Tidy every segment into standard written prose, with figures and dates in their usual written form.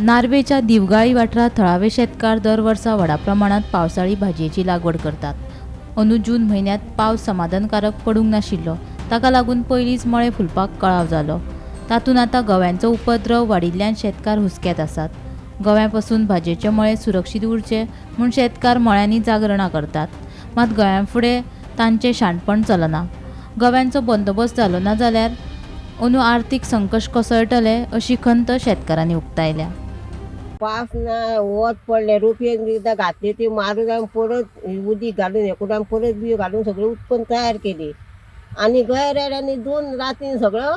नार्वेच्या दिवगाळी वाठारांत थळावे शेतकार दर वर्सा व्हडा प्रमाणात पावसाळी भाजयेची लागवड करतात. अंदू जून म्हयन्यांत पावस समाधानकारक पडूंक नाशिल्लो, ताका लागून पयलींच मळे फुलपाक कळाव जालो. तातूंत आतां गव्यांचो उपद्रव वाडिल्ल्यान शेतकार हुसक्यांत आसात. गव्यां पसून भाजयेचे मळे सुरक्षीत उरचे म्हूण शेतकार मळ्यांनी जागरणां करतात, मात गव्यां फुडें तांचें शाणपण चलना. गव्यांचो बंदोबस्त जालो ना जाल्यार अंदू आर्थीक संकश्ट कोसळटलें अशी खंत शेतकारांनी उक्तायल्या. पावस ना, वत पडलें, रोपयेक एकदां घातली ती मारून आमी परत उदीक घालून हें करून आमी परत बियो घालून सगळें उत्पन्न तयार केली. आनी गैर दोन रातीन सगळो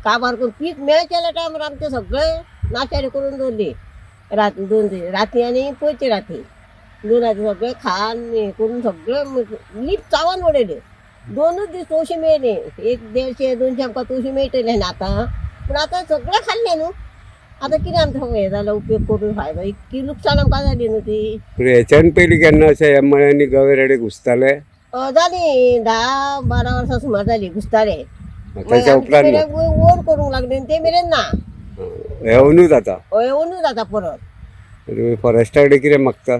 काबार करून पीक मेळचेल्या टायमार आमचें सगळें नाशाडी करून दवरली. रात दोन दीस राती आनी पयचे राती दोन राती सगळें खान हें करून सगळें लीप चावन उडयल्यो. दोनूच दीस तवशीं मेळ्ळी, एक देडशे दोनशे आमकां तवशीं मेळटलें न्ही आतां, पूण आतां सगळें खाल्लें न्हू. आतां कितें आमचो हें जालो उपयोग करून फायदो, इतकी लुकसाण आमकां जाली न्हू ती. पूण हेच्यान पयलीं केन्ना अशें ह्या मळ्यांनी गवे रेडे घुसताले? जाली 10-12 वर्सां सुमार जाली घुसताले. ताच्या उपरांत ना? वयर करूंक लागले आनी ते मेरेन ना. हें अंदू जाता. हय, अंदू जाता परत. तुमी फॉरेस्टा कडेन कितें मागता?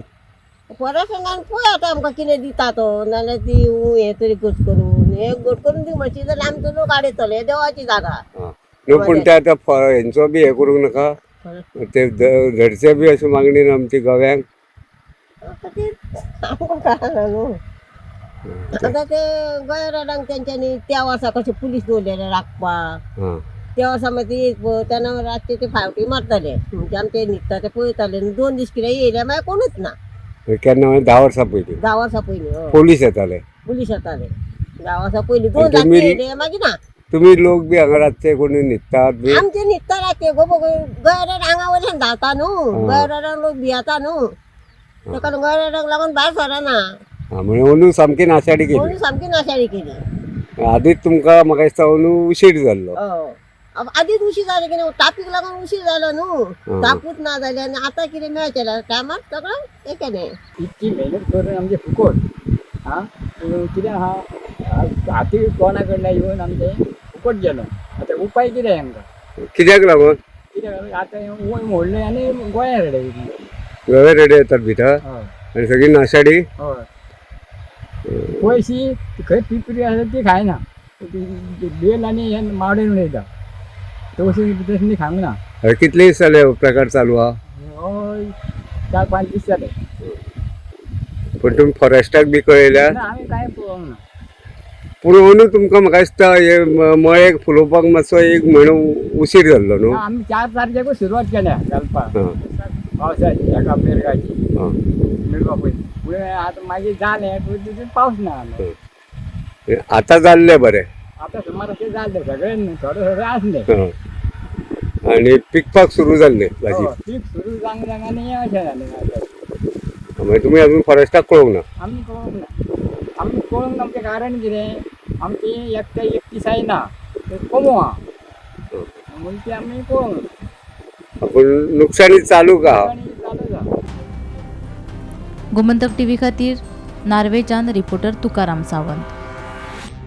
परत आनी पळय आतां आमकां कितें दिता तो, नाजाल्यार ती हें तरी घट करून हें घट करून दी म्हणशी जाल्यार आमचो लोक आडयतले, हे देवाची जागा. आं, न्हू पूण ते आतां हेंचो बी हें करूंक नाका, ते धरचे बी अशी मागणी ना आमची गव्यांक? आतां ते आमकां कळना न्हू. आतां ते गोंयराडांक तेंच्यांनी त्या वर्सा कशे पुलीस दवरलेले राखपाक, त्या वर्सा मागीर ती तेन्ना रातचे ते फावटी मारताले, म्हणजे आमचे न्हिदता ते पळयताले. 2 दीस कितें येयले मागीर कोणूच ना. केन्ना? 10 वर्सां पयलीं? 10 वर्सां पयलीं हय. पोलीस येताले? पुलीस येताले 10 वर्सां पयलीं, 2 आनी राती येयले मागीर ना. तुमी लोक बी हांगा रातचे कोणी न्हिदतात बी? आमचे न्हिदता रातचे गो गोंयराड हांगा वयल्यान धांवता न्हू, गोंयराडांक लोक भियेता न्हू, ताका लागून गोंयराडांक लागून भायर सरना. आं, म्हणजे अंदू सामकी नाशाडी केली. अंदू सामकी नाशाडी केली. आदींच तुमकां म्हाका दिसता अंदू उशीर जाल्लो. हय, आदींच उशीर जालो, कितें तापीक लागून उशीर जालो न्हू, तापूच ना जाली. आनी आतां कितें मेळचें टायमार सगळें हें केलें. इतकी मेहनत करून आमचें फुकट आं, कितें आहा हाती कोणा कडल्यान येवन आमचें फुकट गेलो. आतां उपाय कितें आमकां? कित्याक लागून? कित्याक आतां वयर मोडलें आनी गोंया रेडे. गवे रेडे येतात भितर. हय. आनी सगळी नाशाडी. हय, पयशी खंय पिपरी आसा ती खायना, बेल आनी हें माडून उडयता, तवशी तसली खावंक ना. हय, कितले दीस जाले हो प्रकार चालू आहा? हय, 4-5 दीस जाले. पूण तुमी फॉरेस्टाक बी कळयल्यार? ना, आमी कांय पळोवंक ना. पूण अंदू तुमकां म्हाका दिसता हे मळे फुलोवपाक मातसो 1 म्हयनो उशीर जाल्लो न्हू? आमी 4 तारखेकूच सुरवात केल्या घालपाक पावसाची, एका मिरगाची मिरगा पयली. पूण आतां मागीर जालें, पूण तितून पावस ना जालो. आतां जाल्लें बरें. आतां सुमार अशें जाल्लें सगळें न्हू, थोडे थोडे आसलें. आनी पिकपाक सुरू जाल्लें भाजी. पीक सुरू जावंक जावंक आनी हें अशें जालें. मागीर तुमी अजून फॉरेस्टाक कळोवंक ना? आमी कळोवंक ना. आमी कळोवंक ना आमचें कारण कितें, आमची एकट्या एक दिसाय ना, कोमो आहा म्हणून ती आमी कळोवंक ना. पूण नुकसानी चालू का? चालू आहा. गोमंतक टीव्ही खातीर नार्वेच्यान रिपोर्टर तुकाराम सावंत.